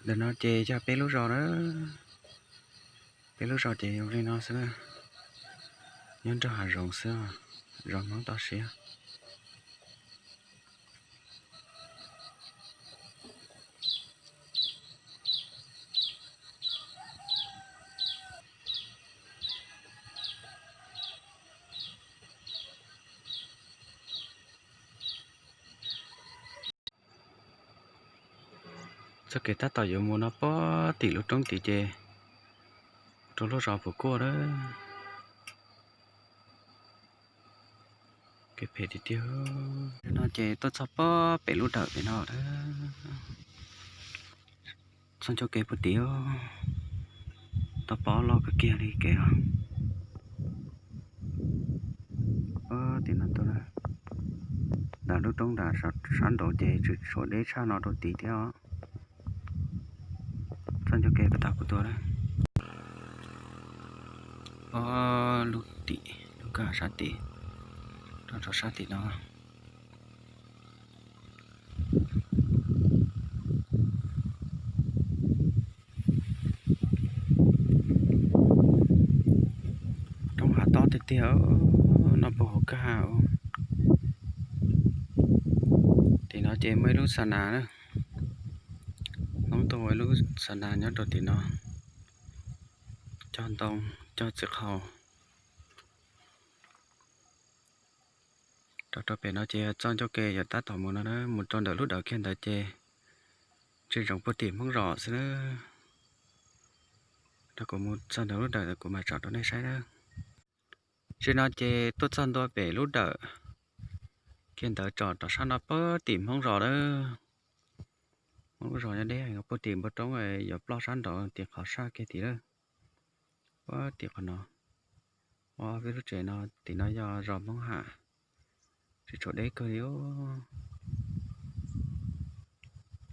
Ntawm no ces yog peb lub zos na, peb lub zos ces zoo li no xwb na, nyob nrog hav zoov xwb, zos Hmoob toj siab. Txoj kev tab tom yuav mus no puag tim lub roob tid ces rau lub zos Phuv Kuaj lawm. Kev phem tiag tiag. No ces tuaj txog puag pem lub dawm pem no lawm. Txoj ncauj kev puag tim, toj pob loj kawg kiag li kev os. Puag tim no tuaj, nram lub roob nram sab nraud ces tseem tshuav deb tshaj no rau tid thiab os. Txoj ncauj kev puag ta kuv tuaj lawm. Puag lub tim lub kwj ha sab tid, rau rau sab tim no. Roob hav tob tiag tiag, no puag hauv kwj ha. Tim no ces muaj ib lub xa nas na, Hmoob tuaj ua ib lub xa nas nyob rau tim no, cog ntoo, cog txiv qhaus. Rau rau pem no ces txoj ncauj kev yuav tab tom mus no na, mus rau ntawm lub dawm kiag ntawd ces tseem zoov puag tim Hmoob zos xwb na. Rau kuv mus txog ntawm lub dawm kuv mam tsom rau nej saib na. Tseem no ces tuaj txog ntua pem lub dawm kiag ntawd tsom rau sab no puag tim Hmoob zos lawm. Hmoob lub zos nyob deb puag tim npoo roob yuav ploj sab nraud tim qhov sab kiag tim lawm. Puag tim qhov no, ob peb lub tsev no tim no yog zos Hmoob Ham, tseem tshuav deb kawg li.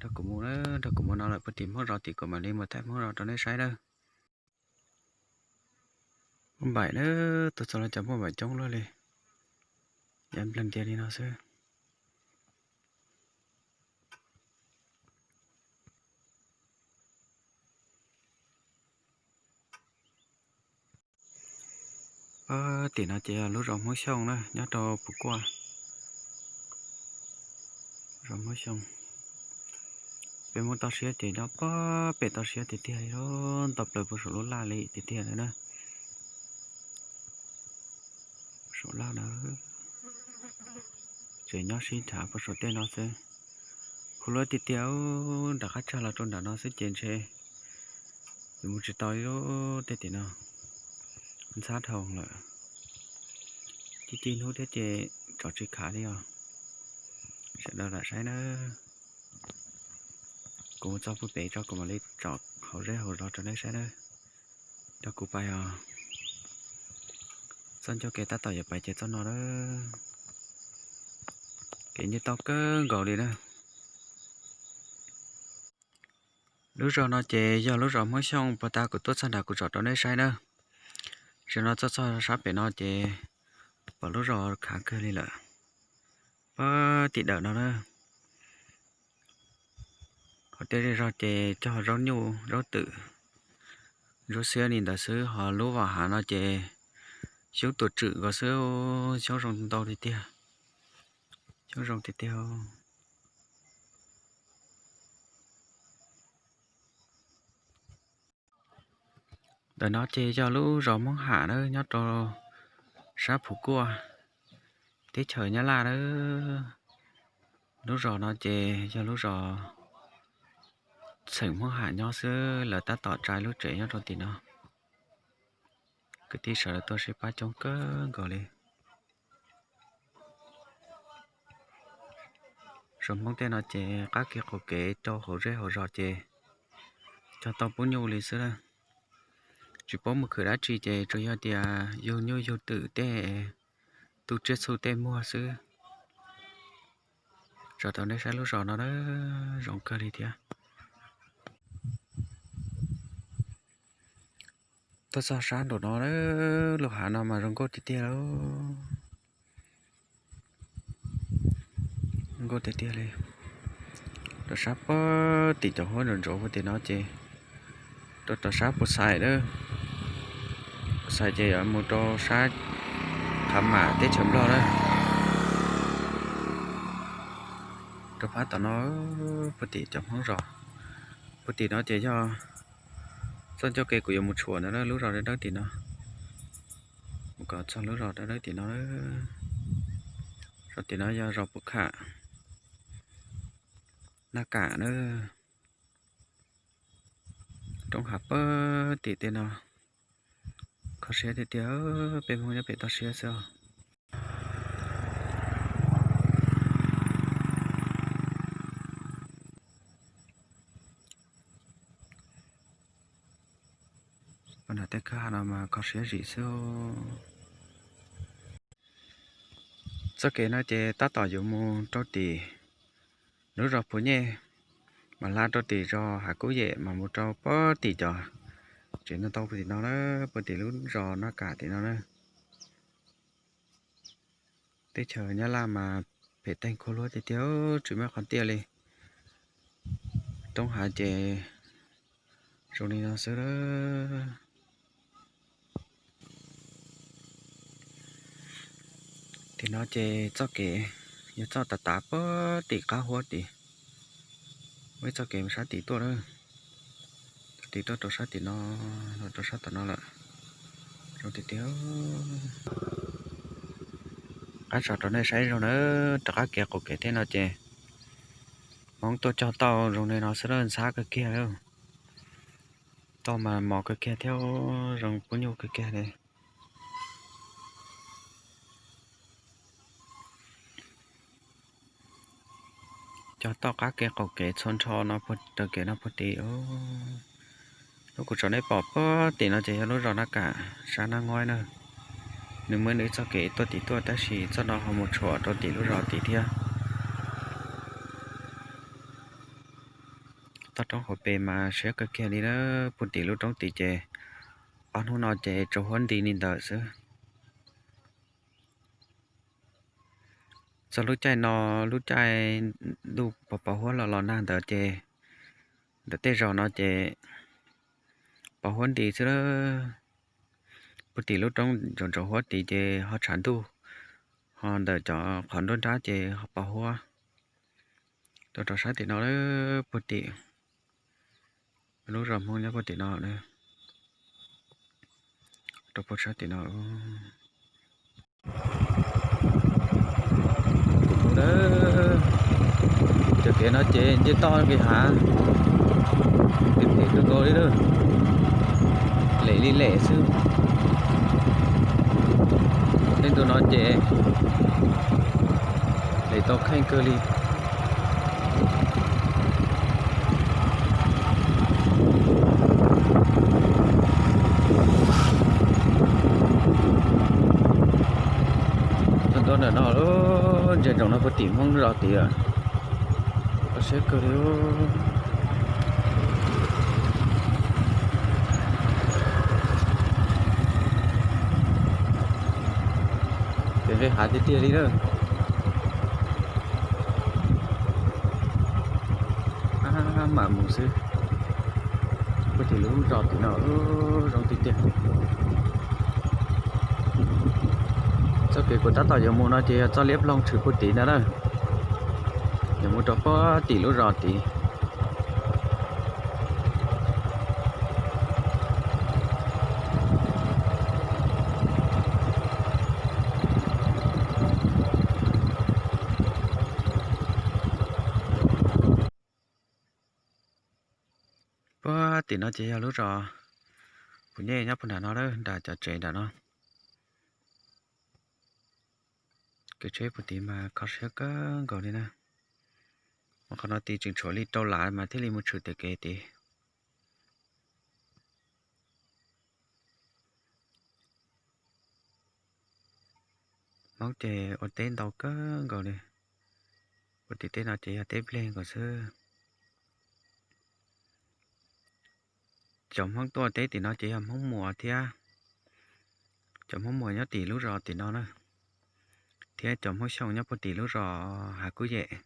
Rau kuv mus, rau kuv mus no lawm puag tim Hmoob zos tim kuv mam li mus thaij Hmoob zos rau nej saib na. Muaj npaim na, tuaj txog los cov muaj npaim coob luaj li, yav nplog ntias li no xwb. Puag tim no ces yog lub zos Hmoob Xyooj na, nyob rau Phuv Kuaj. Zos Hmoob Xyooj, peb Hmoob toj siab ces nyob puag pem toj siab tiag tiag li, nto plaws puag saum lub laj li tiag tiag li na. Saum laj na, tseem nyob sib nrhav puag saum tej no xwb. Khuv luab tiag tiag, nram qab tsag los rau nram no xwb ces ntshe yuav mus tsis tau li lub tej tim no, ntxhab dhau lawm. Ci ci hnub thiab ces tsom tsis khav li os. Sawv daws lam saib na. Kuv mus txog puag pem tso kuv mam li tsom hauv zej hauv zos rau nej saib na. Rau kuv pais os. Txoj ncauj kev tab tom yuav pais ces txoj no na. Kev nyuaj tau kawg nkaus li na. Lub zos no ces yog lub zos Hmoob Xyooj, puag ta kuv tuaj txog nrad kuv tsom rau nej saib na. Tam sim no txog txog sab pem no ces pom lub zos khav kawg li lawm. Puag tim dawm no na. Hauv tej zej zog ces cog zaub nyuj zaub twm, zaub xiab li ntawd xwb, ho lub vam hav no ces xyoob tuam tswm nkaus xwb, xyoob zoo ntau li tiag, xyoob zoo tiag tiag. Ntawm no ces yog lub zos Hmoob Ham na, nyob rau sab Phuv Kuaj, teb chaws Nyab Laj na. Lub zos no ces yog lub zos txheem Hmoob Ham nyob xwb, lawv tab tom tsa lub tsev nyob rau tim no. Kwv tij sawv daws tuaj sib pab coob kawg nkaus li. Zos Hmoob tej no ces qab kiag qaum kev rau hauv zej hauv zos ces cog tau pub nyuj li xwb na. Tsis paub mus khwv dab tsi ces tsuas yog tias yug nyuj yug twm tej, tu tsiaj txhu tej muag xwb. Tso rau nej saib lub zos no na, zoo kawg li thiab. Tuaj txog sab nraum no, lub hav no mas zoo nkauj tiag tiag lauj. Nkauj tiag tiag li. Rau sab puag tim cov huab ntsov ntsov puag tim no ces rau rau sab Pus Xais lawm. Pus Xais ces yuav mus rau sab Qhab Mam teb chaws Nplog lawm. Rau phab tom no puag tim cov Hmoob zos. Puag tim no ces yog txoj ncauj ke kuv yuav mus tshuam ntawd lub zos dawb dawb tim no. Mus kom txog lub zos dawb dawb tim no. Zos tim no yog zos Pus Kham, Naj Kam na. Roob hav puag tim tej no. Kho siab tiag tiag, peb Hmoob nyob pem toj siab xwb os. Pab nram tej kwj ha no mas kho siab zim xwb. Txoj kev no ces tab tom yuav mus rau tim lub zos Pus Nyej, mas hla rau tim zos Hav Kub Yem mas mus rau puag tim cov tsev ntoo ntau puag tim no na, puag tim lub zos Naj Kam tim no na. Teb chaws Nyab Laj mas phem teeg khuab luab tiag tiag, tsis muaj qhov tiaj li. Roob hav ces zoo li no xwb. Tim no ces txoj kev yog txoj tav tav puag tim qab huab tid. Muaj ib txoj kev mus sab tid tuaj lawm. Txoj tid tuaj rau sab tim no, los rau sab tom no lawm. Zoo tiag tiag. Qab tso rau nej saib zoo na, rov qab kev qaum kev tej no ces Hmoob tuaj cog tauj zoo li no xwb lawm, ntxhab kawg kiag lawm. Tauj mas mos kawg kiag thiab zoo pub nyuj kawg kiag li. Cog tauj qab kev qaum kev txhua nrho no puag raws kev no puag tid. Lub kuv tsom nej pom puag tim no ces yog lub zos Naj Kam sab Naj Ngoib na. Nws muaj nws ib txoj kev tuaj tim tuaj tab sis txoj no ho mus tshuam rau tim lub zos tid thiab. Toj roob hauv pes mas siab kawg kiag li na, puag tim lub roob tid ces ob hnub no ces tsuas huab nti li ntawd xwb. Txog lub caij no, lub caij ntuj pos pos huab los los nag ntawd ces ntawm tej zos no ces pos huab nti xwb. Puag tim lub roob ntsaum ntsaum huab tid ces ho tshav ntuj, ho ntawm cov qhov nruab nrab ces ho pos huab. Rau rau sab tim no, puag tim lub zos Hmoob nyob puag tim no, rau puag sab tim no. Cov kev no ces nce toj nqis hav, phem phem kawg nkaus li lawm, lem li lem xwb. Tej ntu no ces lem tau kheej kawg li. Txog ntua ntawm no, ntsia ntsoov no puag tim Hmoob zos tid, kho siab kawg li. Ces nqis hav tiag tiag li lawm. Mam mus xwb. Puag tim lub zos tim no zoo tiag tiag. Txoj kev kuv tab tom yuav mus no ces yog txoj liab ploog tshwm puag tim ntawd na. Yuav mus rau puag tim lub zos tid. Puag tim no ces yog lub zos Pus Nyej nyob puag nram no lawm, nram cov tsev nram no. Kev tsheb puag tid mas kho siab kawg nkaus li na. Mus qhov no tid tseem tshuav li rau lav mas thiaj li mus tshwm tej kev tid. Hmoob ces ua teb ntau kawg nkaus li. Puag tim teb no ces yog teb nplej nkaus xwb. Cov Hmoob tuaj teb tim no ces yog Hmoob Muas thiab. Cov Hmoob Muas nyob tim lub zos tim no na, thiab cov Hmoob Xyooj nyob puag tim lub zos Hav Kub Yem.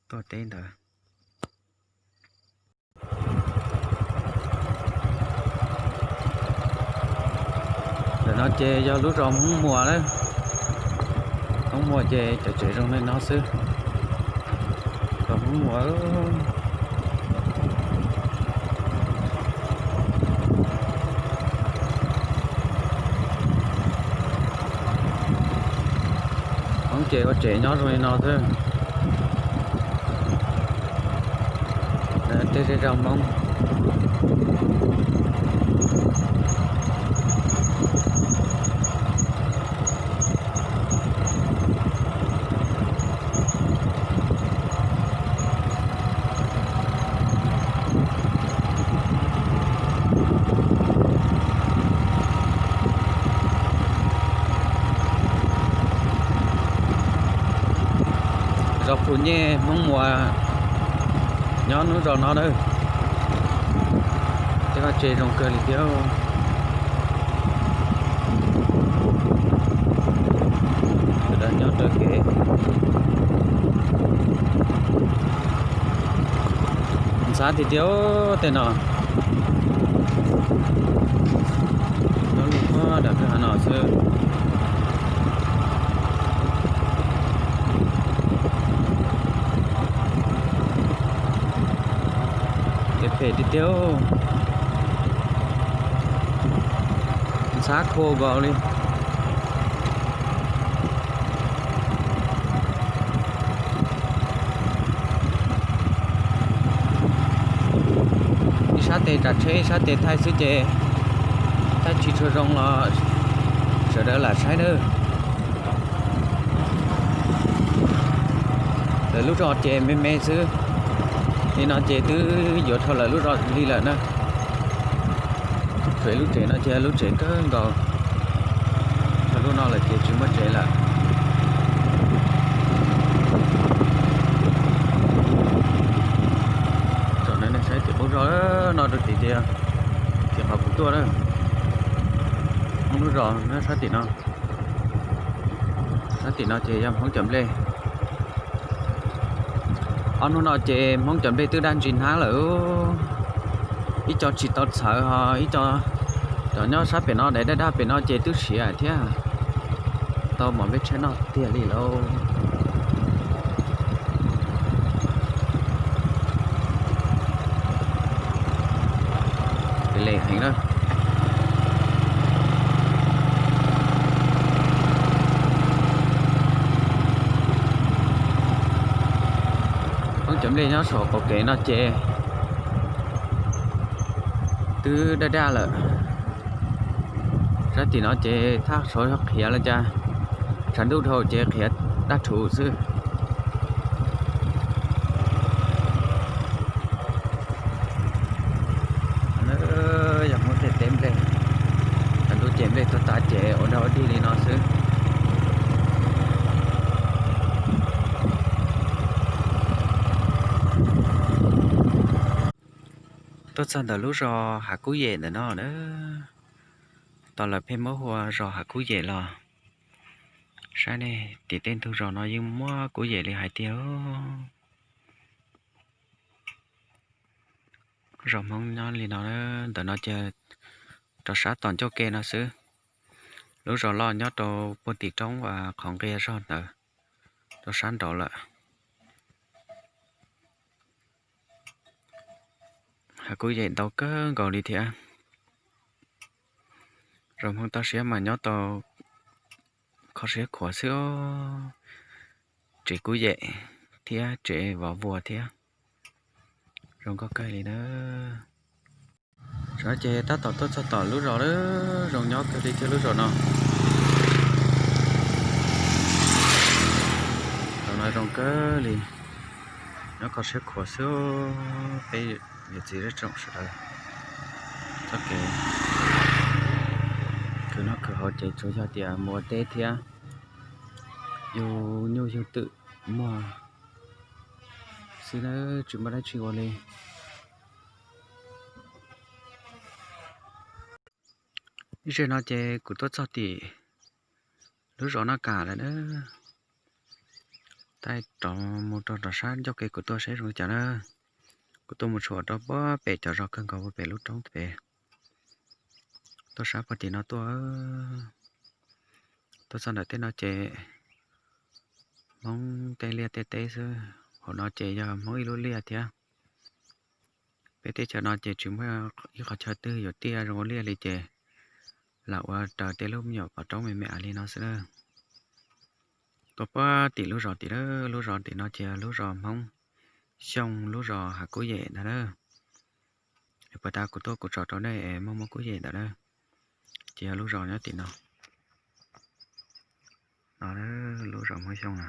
Tuaj teb ntawd. Ntawm no ces yog lub zos Hmoob Muas na. Hmoob Muas ces cov tsev zoo li no xwb. Zos Hmoob Muas. Hmoob ces ua tsev nyob zoo li no xwb. Tej zej zog Hmoob. Zos Phu Nyej Hmoob Muas nyob hnub zos no na. Tej vaj tsev zoo kawg li thiab. Sawv daws nyob raws kev. Ntxhab tiag tiag tej no. Nyob lub puag nram kwj ha no xwb. Kev phem tiag tiag. Ntxhab khuav nkaus li. Ib sab tes tsav tsheb, ib sab tes thaij xwb ces thaij tsis tshua zoo los sawv daws lam saib nawb. Lawv lub zos ces me me xwb, li no ces twb yuav dhau lawv lub zos li lawm na. Tsuas lub tsev no ces lub tsev kawg nkaus, dhau lub no lawm ces tsis muaj tsev lawm. Tsom nej saib tim qub zos no rau tim tias, tim qhov kuv tuaj na. Hmoob lub zos nyob sab tim no. Sab tim no ces yog Hmoob cov nplej. Ob hnub no ces Hmoob cov nplej twb daj ntsis hnab lawm. Ib co tsis tau txhawv ho ib co, cov nyob sab pem no daim daj daj pem no ces twb siav thiab. Tau mov nplej tshaib noj tiag li lauj. Kev lem heev na. Hmoob cov nplej nyob saum qaum kev no ces twb daj daj lawm. Sab tim no ces thaj tsam qhiav los cas, tshav ntuj dhau ces qhiav daj rhuv xwb. Yog Hmoob tej teb nplej, tshav ntuj ces nplej tuag tas ces ua dog ua dig li no xwb. Tuaj txog ntawm lub zos Hav Kub Yem ntawm no na, tos lawv pheej muab hu ua zos Hav Kub Yem los. Saib ne, tim tej ntug zos no yeej muaj kub yem li hais tiag. Zos Hmoob nyob li no, ntawm no ces rau sab tom ncauj ke no xwb. Lub zos loj nyob rau puag tim roob uas qhov nqia zog ntawd, rau sab nraud lawm. Hav kub yem ntau kawg nkaus li thiab. Zos Hmoob toj siab mas nyob tau kho siab khuav xwb. Tsev kub yem thiab tsev vov vuas thiab, zoo nkauj kawg li na. Saib ces tab tom tuaj txog tom lub zos lawm, zoo nyob kawg li thiab lub zos no. Zos no zoo kawg li, nyob kho siab khuav xwb. Peb yawm txiv zej tsoom sawv daws txoj kev khwv noj khwv haus ces tsuas yog tias mus ua teb thiab yug nyuj yug twm muag xwb na, tsis muaj dab tsi ua li. Ib zaug no ces kuv tuaj txog tim lub zos Naj Kam lawm na. Taij rov mus rau nram sab ncauj ke kuv tuaj saib zoo li cas na. Kuv tuaj mus tshuam rau puag pem cov zos kawg nkaus puag pem lub roob pem. Tuaj sab puag tim no tuaj. Tuaj txog ntawm tej no ces Hmoob tej liaj tej teb xwb. Hauv no ces yog Hmoob ib lub liaj thiab. Peb teb chaws no ces tsis muaj ib qhov chaw twg yuav tiaj zoo ua liaj li ces lam ua raws tej lub me nyuam pov roob me me li no xwb na. Tuaj puag tim lub zos tim, lub zos tim no ces yog lub zos Hmoob Xyooj, lub zos Hav Kub Yem ntag na. Puag ta kuv tuaj kuv tso rau nej muaj Hmoob Kub Yem ntawm na, ces yog lub zos nyob tim no. No, lub zos Hmoob Xyooj na.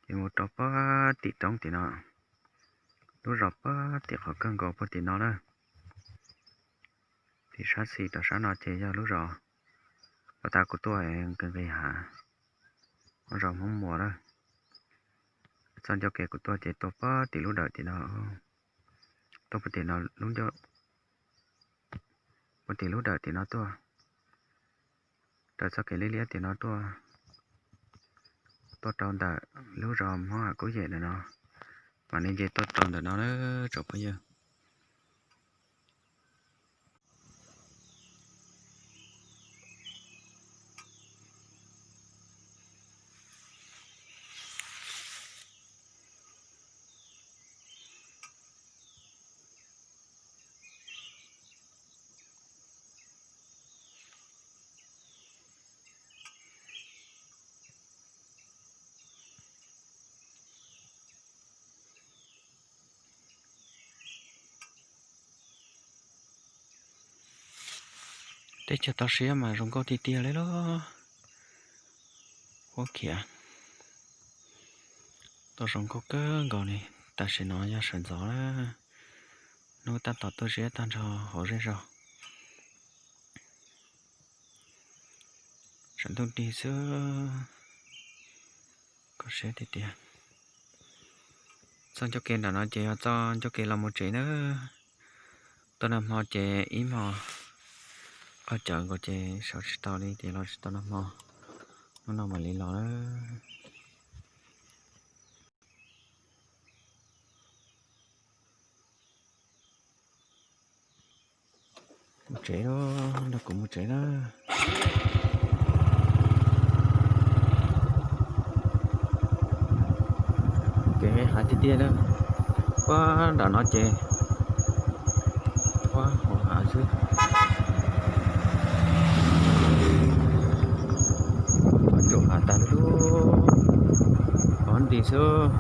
Ces mus rau puag tim roob tim no, lub zos puag tim qhov kawg nkaus puag tim no na. Tim sab xis rau sab no ces yog lub zos uas tas kuv tuaj nqis nqis hav, zos Hmoob Muas na. Txoj ncauj kev kuv tuaj ces tuaj puag tim lub dawm tim no, tuaj puag tim no, puag tim lub dawm tim no tuaj, raws txoj kev liab liab tim no tuaj, tuaj rau ntawm lub zos Hmoob Hav Kub Yem ntawm no, mas nej nce tuaj rau ntawm no na tsoom phooj ywg. Teb chaws toj siab mas zoo nkauj tiag tiag li lauj. Huab Khiav, toj zoo nkauj kawg nkaus li. Tam sim no yog sawv ntxov na, hnub tab tom tuaj ziab tag nrho hauv zej zog. Sawv ntuj nrig xwb, kho siab tiag tiag. Txoj ncauj kev nram no ces yog txoj ncauj kev los mus tsev na. Tuaj nag hmo ces ib hmos, qhov cawv nkaus ces sawv tsis tau li ces los tsis tau nag hmo, hnub no mam li los na. Mus tsev, nrog kuv mus tsev na. Kev nqis hav tiag tiag na. Puag nram no ces puag hauv hav xwb. Puag ntsaum hav tas lub, puag nti xwb.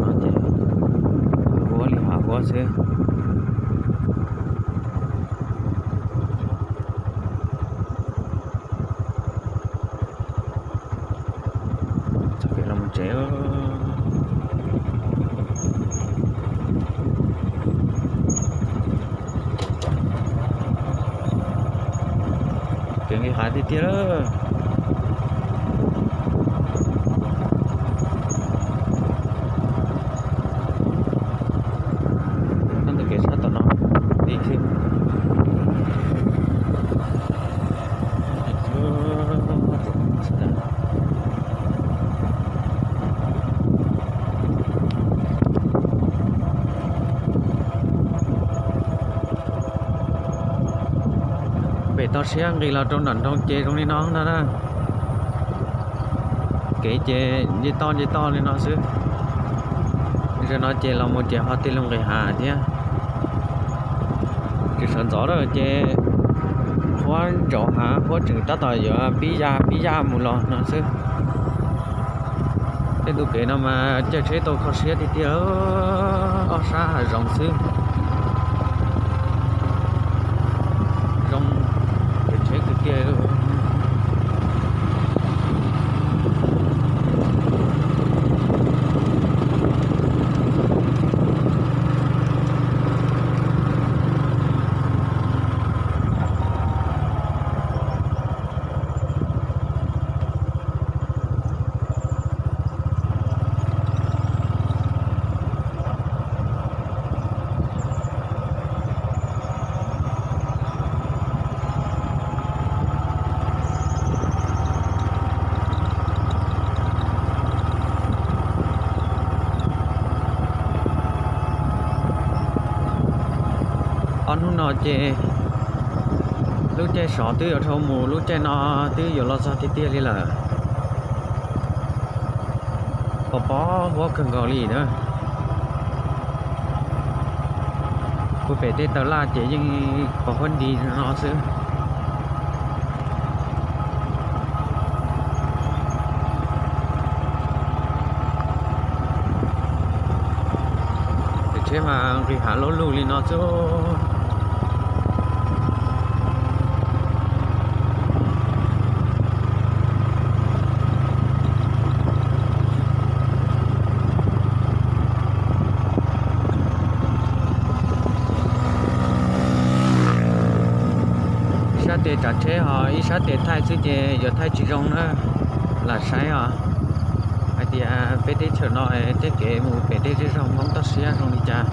Ces hav huab li hav huab xwb. Txoj kev los mus tsev. Kev nqis hav tiag tiag lawm. Nyob ntawm kev sab tom no, ti xwb. Pem toj siab nqis los rau nram nroog ces zoo li no ntag na. Kev ces nce toj nce toj li no xwb. Zaum no ces los mus ces ho tig loo nqis hav thiab. Tsis sawv ntxov lawm ces huab ntsaum hav huab tseem tab tom yuav pib ya pib ya mus los no xwb. Tej ntu kev no mas caij tsheb tau kho siab tiag tiag, ob sab hav zoov xwb. Zoo, tsheb tiag tiag. Ces lub caij sov twb yuav dhau mus, lub caij no twb yuav los txog tiag tiag li lawm. Pos pos huab kawg nkaus li na. Kuv pem tej taw laj ces yeej pos huab nti no xwb. Ces tsheb mas nqis hav lub lug li no xwb. Ib sab tes tsav tsheb ho ib sab tes thaij xwb ces yuav thaij tsis zoo na. Lam saib os, hais tias peb teb chaws no tej kev mus pem tej zej zog Hmoob toj siab zoo li cas.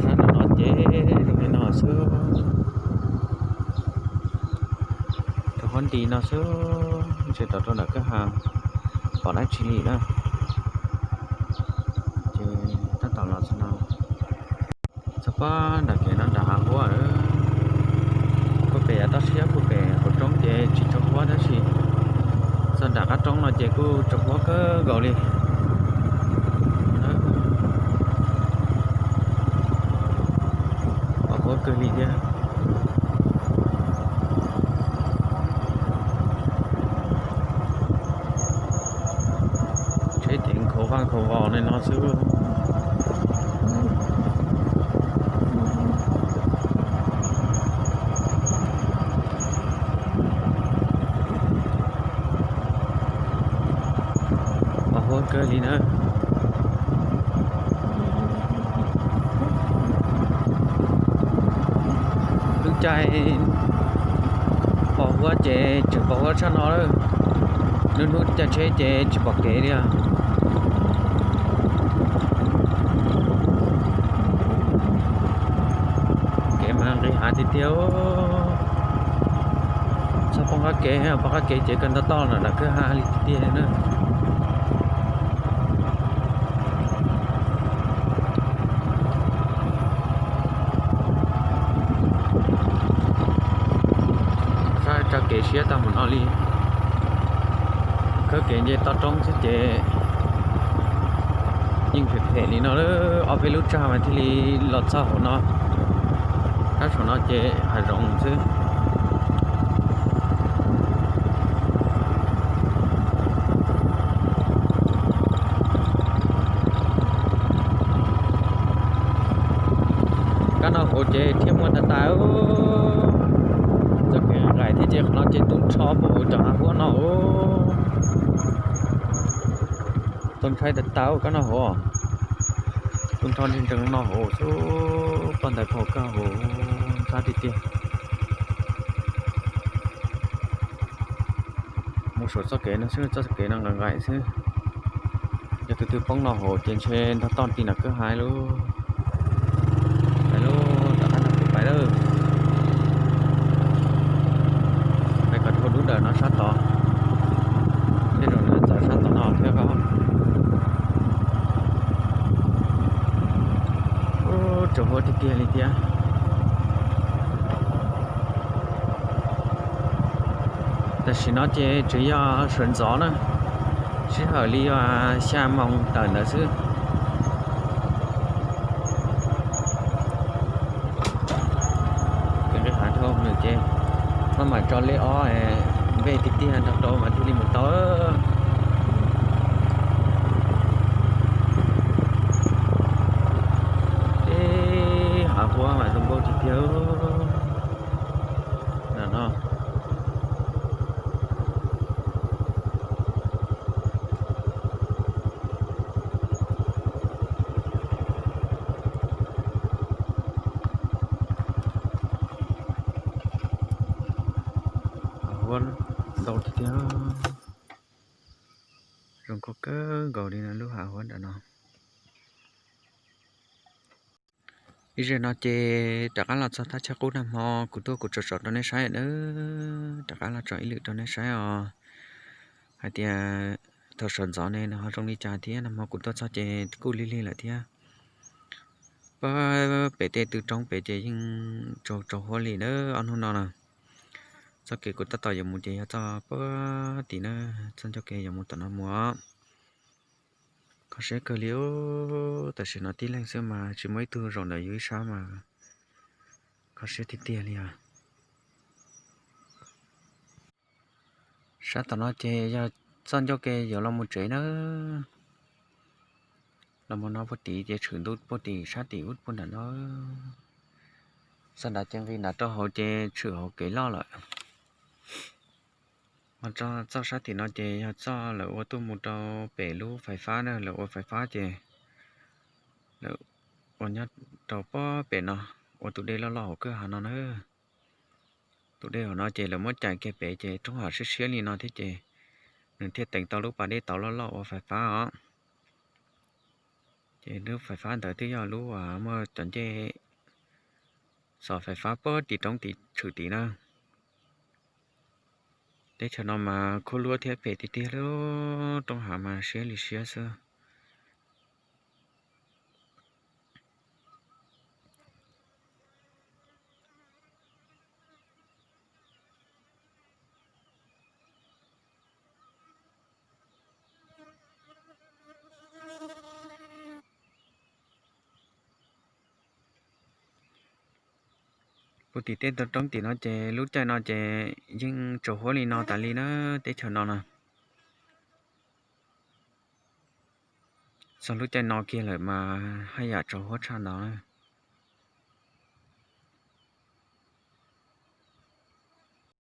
Sab no ces zoo li no xwb. Rau huab nti no xwb, ntshe rau rau ntawm kwj ha pom dab tsi li na. Ces tab tom los txog no, txog pob nram kev no nram hav huab. Puag pem yav toj siab puag pem hauv roob ces tsis tsaug huab tab sis txog nram qab roob no ces kuj tsaug huab kawg nkaus li. Pos huab kawg li thiab. Tsheb ces nkhaus vaj nkhaus vos li no xwb. Pos huab kawg li na. Lub caij pos huab ces tseem pos huab tshaj no lawm. Lub hnub caij tsheb ces tsis pom kev li os. Kev mas nqis hav tiag tiag. Txhob poob qab kev, poob qab kev ces kawg ntog toj lawm nram kwj ha li tiag tiag na. Sab tso kev siab tag mus no li. Khawb kev nce toj roob xwb ces yeej phem phem li no lawm, ob peb lub tsag mas thiaj li los txog hauv no. Sab saum no ces hav zoov xwb. Kab no hauv ces thiaj muaj tas tas. Txoj kev nqaim thiab ces qhov no ces tu nrho puag hauv cov hav huab no. Txaus ntshai tas tas kab no hauv. Tu nrho ntsees ntsees no hauv xwb, poj ntawd phau kawg hauv, ntxhab tiag tiag. Mus saum txoj kev no xwb, txoj kev no nqaim nqaim xwb. Yog tus twg poob no hauv ces ntshe ntog toj ti nram kwj ha lauj. Pais lauj, rov qab no kuv pais lawm. Pais kom dhau lub dawm no sab tod, tej zaum nws txawv sab tom no thiab os. Ub, tsaus huab tiag tiag li thiab. Tam sim no ces tseem yog sawv ntxov na, sij hawm li xya moos tawm ntawd xwb. Kev nqis hav dhau lawm ces maj mam tso lej ob npej tiag tiag nrog rau mas thiaj li mus tau. Eb, hav huab mas zoo nkauj tiag tiag. Ntawm no hav huab ntau tiag tiag. Zoo nkauj kawg nkaus li no lub hav huab ntawm no. Ib zaug no ces rov qab los txog thaj chaw qub nag hmo, kuv tuaj kuv tso tso rau nej saib nawb, rov qab los tso ib lwm rau nej saib os. hais tias thaum sawv ntxov ne nws ho zoo li cas thiab, nag hmo kuv tuaj txog ces kuj lig lig lawm thiab. Pem tej tw roob pem ces yeej tsaus tsaus huab li na ob hnub no na. Txoj kev kuv tab tom yuav mus ces yog txoj pem tim na, txoj ncauj kev yuav mus tom no mus os. Kho siab kawg li, tam sim no tib leeg xwb mas tsis muaj ib tug zaum ntawm yus ib sab mas kho siab tiag tiag li os. Sab tom no ces yog txoj ncauj kev yuav los mus tsev na. Los mus no puag tim ces tshwm ntuj puag tim sab tim ub puag nram no. Txoj nrad ces nqis nram rau hauv ces tshwm hauv kev loj lawm. Ho txoj sab tim no ces yog txoj lawv ua tuaj mus rau pem lub fais fab na, lawv ua fais fab ces lawv ua nyob rau pem no, ua tus dej loj loj hauv kwj ha no na. Tus dej hauv no ces lawv muab cais kiag pem ces roob hav siab siab li no thiab ces nws thiaj teev tau lub pas dej tauv loj loj ua fais fab os. Ces lub fais fab ntawd twb yog lub uas muaj cov ncej xov fais fab puag tim roob tim tshwm tim na. Teb chaws no mas khuab luab thiab phem tiag tiag li, roob hav mas siab li siab xwb. Puag tim tej tog roob tim no ces lub caij no ces yeej tsaus huab li no tas li na, teb chaws no na. Txog lub caij no kiag lawm mas haj yam tsaus huab tshaj ntawd.